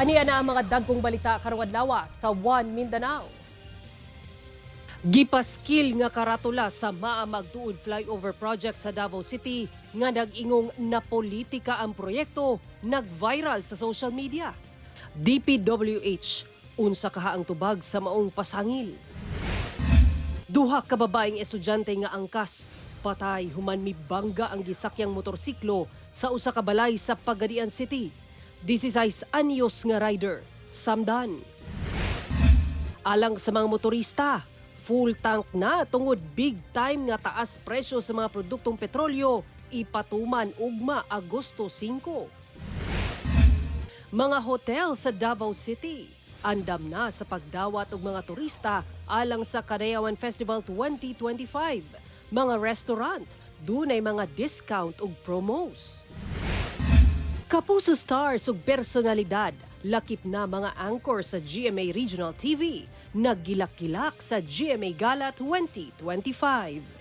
Ania na ang mga dagkong balita karong adlaw sa One Mindanao. Gipaskil nga karatula sa Maamag-Duod Flyover Project sa Davao City nga nag-ingong na politika ang proyekto, nag-viral sa social media. DPWH, unsa kaha ang tubag sa maong pasangil? Duha ka babaeng estudyante nga angkas patay human mibangga ang gisakyang motorsiklo sa usa ka balay sa Pagadian City. 16 anyos nga rider, samdan. Alang sa mga motorista, full tank na tungod big time nga taas presyo sa mga produktong petrolyo ipatuman ugma Agosto 5. Mga hotel sa Davao City andam na sa pagdawat og mga turista alang sa Kadayawan Festival 2025. Mga restaurant, dunay mga discount ug promos. Kapuso stars ug personalidad, lakip na mga anchor sa GMA Regional TV, naggilak-gilak sa GMA Gala 2025.